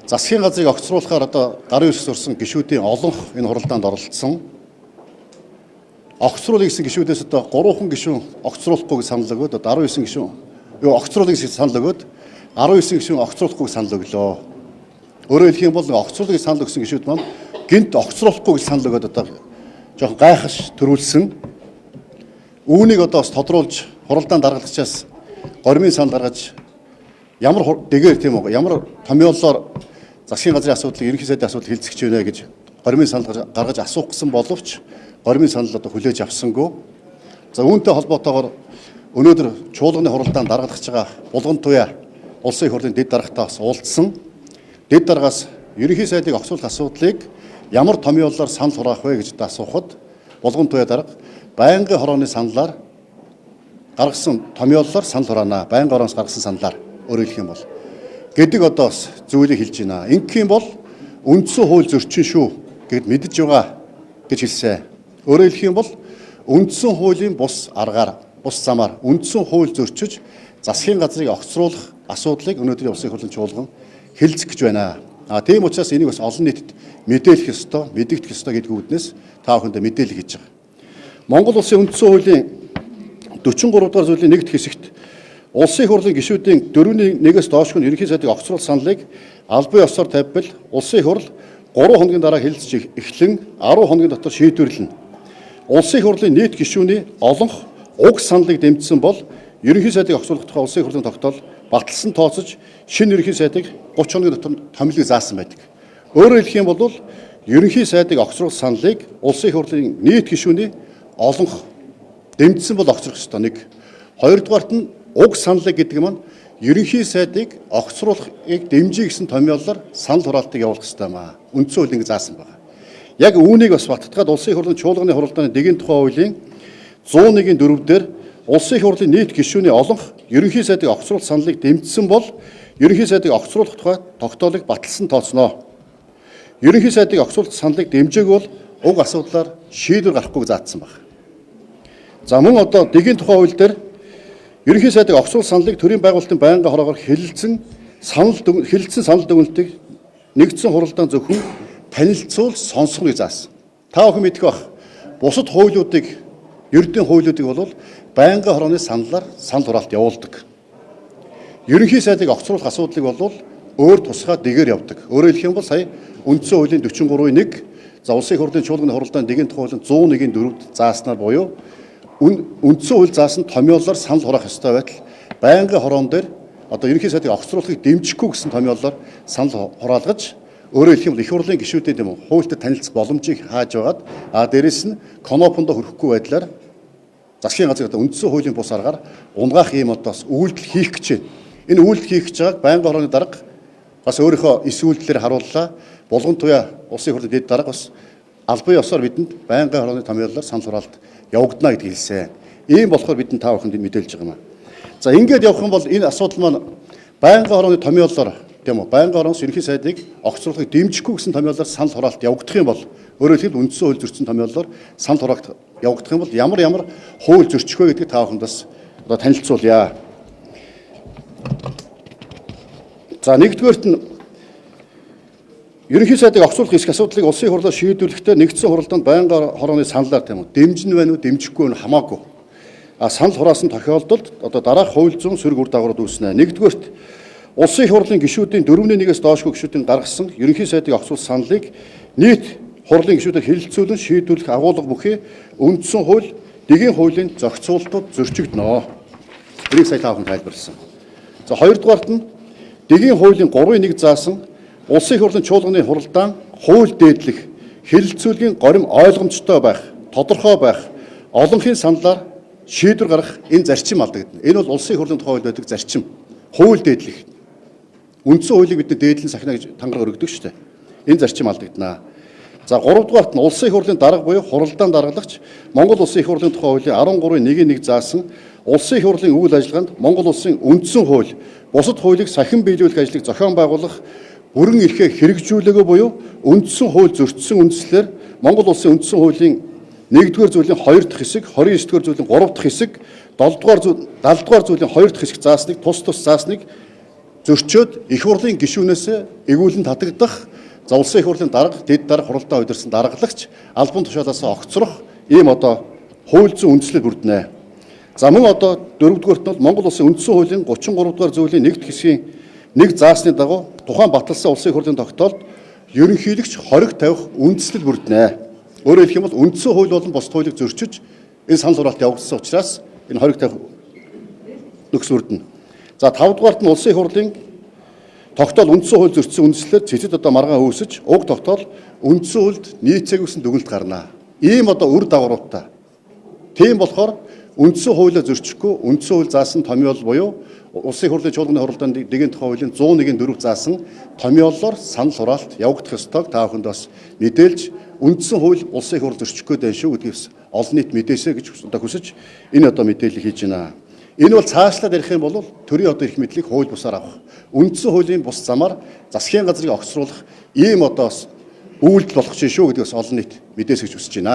Засгийн газрыг огцруулахаар одоо гарын үсэг зурсан гишүүдийн олонх энэ хуралдаанд оролцсон. Огцруулъя гэсэн гишүүдээс одоо 3 гишүүн огцруулахгүй гэж санал өгөөд одоо 19 гишүүн огцруулъя гэсэн санал өгөөд 19 гишүүн огцруулахгүй гэж санал өглөө. Өөрөөр хэлэх юм бол огцруулъя гэж санал өгсөн гишүүд маань гинт огцруулахгүй гэж санал өгөөд одоо жоохон гайхаш төрүүлсэн. Үүнийг одоо бас тодруулж хуралдаан даргалагчаас гормын санал гаргаж ямар дэгээр тийм үү ямар томьёолоор засгийн газрын асуудлыг ерөнхий сайдын асуудал хилцэх гэж байна гэж гормын санал гаргаж асуух гэсэн боловч гормын санал одоо хүлээж авсангүй. За үүнтэй холбоотойгоор өнөөдөр чуулганы хуралдаанд даргалах байгаа Булган Туяа улсын их хурлын дэд даргатай бас уулзсан. Дэд даргаас ерөнхий сайдыг огцруулах асуудлыг ямар томьёолоор санал хураах вэ гэж асуухад Булган Туяа дарга байнгын хорооны саналаар гаргасан томьёоллоор санал хураана. Байнгын хорооноос гаргасан саналаар өөрөөр хэлэх юм бол гэдэг одоо бас зүйлийг хэлж байна. Ингэх юм бол үндсэн хууль зөрчин шүү гэд мэдэж байгаа гэж хэлсэн. Өөрөөр хэлэх юм бол үндсэн хуулийн бус аргаар, бус замаар үндсэн хууль зөрчиж засгийн газрыг огцруулах асуудлыг өнөөдрийн улсын хурлын чуулган хэлцэх гэж байна. А тийм учраас энийг бас олон нийтэд мэдээлэх ёстой, мэдэгдэх ёстой гэдэг үүднээс та бүхэндээ мэдээлэл хийж байгаа. Монгол улсын үндсэн хуулийн 43 дугаар зүйлийн нэгд хэсэгт улсын их хурлын гишүүдийн 4-ний 1-ээс доошгүй нь ерөнхий сайдыг огцруулах саналыг албан ёсоор тавьбал улсын их хурл 3 хоногийн дараа хэлэлцэж эхлэн 10 хоногийн дотор шийдвэрлэнэ. Улсын их хурлын нийт гишүүний олонх уг саналыг дэмжсэн бол ерөнхий сайдыг огцруулах тухай улсын их хурлын тогтоол баталсан тооцож шинэ ерөнхий сайдыг 30 хоногийн дотор томилыг заасан байдаг. Өөрөөр хэлэх юм бол ерөнхий сайдыг огцруулах саналыг улсын их хурлын нийт гишүүний олонх дэмжсэн бол огцрох ёстой нэг. Хоёрдугаарт нь уг саналыг гэдэг маань ерөнхий сайдыг огцруулахыг дэмжиж гэсэн томьёолоор санал хураалтыг явуулах ёстой юм аа. Үндсэн хууль ингэ заасан байна. Яг үүнийг бас баттгаад улсын их хурлын чуулганы хуралдааны дэгийн тухай хуулийн 101-ийн 4 дээр улсын их хурлын нийт гишүүний олонх ерөнхий сайдыг огцруулах саналыг дэмжсэн бол ерөнхий сайдыг огцруулах тухай тогтоолыг баталсан тооцноо. Ерөнхий сайдыг огцруулах саналыг дэмжээг бол уг асуудлаар шийдвэр гарахгүйг заасан байна. За мөн одоо дэгийн тухай хууль дээр ерөнхий сайдыг огцруулах саналыг төрийн байгуулалтын байнгын хороогоор хэлэлцэн санал дүгнэлтийг нэгдсэн хуралдаан зөвхөн танилцуул сонсох гэж заасан. Та бүхэн мэдэх бах. Бусад хуулиудыг ердийн хуулиудыг бол байнгын хорооны саналаар санал хураалт явуулдаг. Ерөнхий сайдыг огцруулах асуудлыг бол өөр тусгай дэгээр явдаг. Өөрөөр хэлэх юм бол сая үндсэн хуулийн 43-ийн 1, за улсын их хурлын чуулганы хуралдааны дэгийн тухай хуулийн 101-ийн 4-д зааснаар буюу үндсэн хууль заасан томьёолоор санал хураах ёстой байтал байнгын хороон дээр одоо ерөнхий сайдыг огцруулахыг дэмжихгүй гэсэн томьёолоор санал хураалгаж өөрөөр хэлэх юм бол их хурлын гишүүдийн тийм хуультай танилцах боломжийг хааж байгаад а дээрэс нь конопондо хөрөхгүй байдлаар засгийн газрыг одоо үндсэн хуулийн бус аргаар унгаах ийм одоо бас үйлдэл хийх гэж байна. Энэ үйлдэл хийх гэж байгааг байнгын хорооны дарга бас өөрийнхөө эс үйлдэлээр харууллаа. Булган Туяа улсын хурлын дэд дарга бас албан ёсоор бидэнд байнгын хорооны томьёолоор санал хураалт явагдана гэдгийг хэлсэн. Ийм болохоор бидэнд та бүхэнд мэдээлж байгаа юм. За ингээд явах юм бол энэ асуудал маань байнгын хорооны томьёолоор тийм үү байнгын хороноос ерөнхий сайдыг огцруулахыг дэмжихгүй гэсэн томьёолоор санал хураалт явагдах юм бол өөрөөр хэлбэл үндсэн хууль зөрчсөн томьёолоор санал хураалт явагдах юм бол ямар ямар хууль зөрчих вэ гэдгийг та бүхэнд бас одоо танилцуулъя. За нэгдүгээрт нь ерөнхий сайдыг огцруулах эрх асуудлыг улсын хурлаар шийдвэрлэхдээ нэгдсэн хуралдаанд байнгын хорооны саналаар тийм үү дэмжин байна уу дэмжихгүй байна хамаагүй. А санал хураасан тохиолдолд одоо дараах хууль зүйн сөрөг үр дагаврууд үүснэ. Нэгдүгээрт улсын их хурлын гишүүдийн 4-ний 1-ээс доошгүй гишүүдийн гаргасан ерөнхий сайдыг огцруулах саналыг нийт хурлын гишүүдээр хэлэлцүүлэн шийдвэрлэх агуулга бүхий үндсэн хууль дэгийн хуулийн зохицуултууд зөрчигдөнө. Энийг сая та бүхэн тайлбарласан. За хоёрдугаарт нь дэгийн хуулийн 3-1 заасан улсын их хурлын чуулганы хуралдаан хууль дээдлэх хэлэлцүүлгийн горим ойлгомжтой байх, тодорхой байх, олонхын саналаар шийдвэр гаргах энэ зарчим алдагдана. Энэ бол улсын их хурлын тухай хууль байдаг зарчим. Хууль дээдлэх. Үндсэн хуулийг бид дээдлэн сахина гэж тангараг өргөдөг шүү дээ. Энэ зарчим алдагдана. За гуравдугаарт нь улсын их хурлын дарга буюу хуралдаан даргалагч Монгол улсын их хурлын тухай хуулийн 13-ийн 1-1 заасан улсын их хурлын үйл ажиллагаанд Монгол улсын үндсэн хууль, бусад хуулийг сахин биелүүлэх ажлыг зохион байгуулах бүрэн эрхээ хэрэгжүүлээгөө буюу үндсэн хууль зөрчсөн үндслээр Монгол улсын үндсэн хуулийн 1-р зүйлийн 2 дахь хэсэг, 29-р зүйлийн 3 дахь хэсэг, 7-р зүйл, 70-р зүйлийн 2 дахь хэсэг заасныг тус тус заасныг зөрчөөд их хурлын гишүүнээс эгүүлэн татагдах, за улсын их хурлын дарга, дэд дарга хуралдаа удирсан даргалагч албан тушаалаас огцрох ийм одоо хууль зүйн үндслэл бүрднэ. За мөн одоо дөрөвдүгээрт нь бол Монгол Улсын үндсэн хуулийн 33 дугаар зүйлийн 1-р хэсгийн 1 заасны дагуу тухайн баталсан улсын их хурлын тогтоолд ерөнхийлөгч хориг тавих үндслэл бүрднэ. Өөрөөр хэлэх юм бол үндсэн хууль болон бусад хуулийг зөрчиж энэ санал хураалт явагдсан учраас энэ хориг тавих нөхс бүрдэнэ. За тавдугаарт нь улсын их хурлын тогтоол үндсэн хууль зөрчсөн үндслэлээр цэцэд одоо маргаан үүсэж уг тогтоол үндсэн хуульд нийцээгүйсэн дүгнэлт гарна. Ийм одоо үр дагавруудтай. Тийм болохоор үндсэн хуулиа зөрчихгүй үндсэн хууль заасан томьёол буюу улсын их хурлын чуулганы хуралдаанд дэгийн тухай хуулийн 101-ийн 4 заасан томьёоллоор санал хураалт явагдах ёстойг та бүхэнд бас мэдээлж үндсэн хууль улсын их хурл зөрчих гээд байна шүү гэдгийг олон нийт мэдээсэй гэж одоо хүсэж энэ одоо мэдээлэл хийж байна. Энэ бол цаашлаад ярих юм бол төрийн одоо эрх мэдлийг хууль бусаар авах, үндсэн хуулийн бус замаар засгийн газрыг огцруулах ийм одоо бас үйлдэл болох чинь шүү гэдгийг бас олон нийт мэдээсэй гэж хүсэж байна.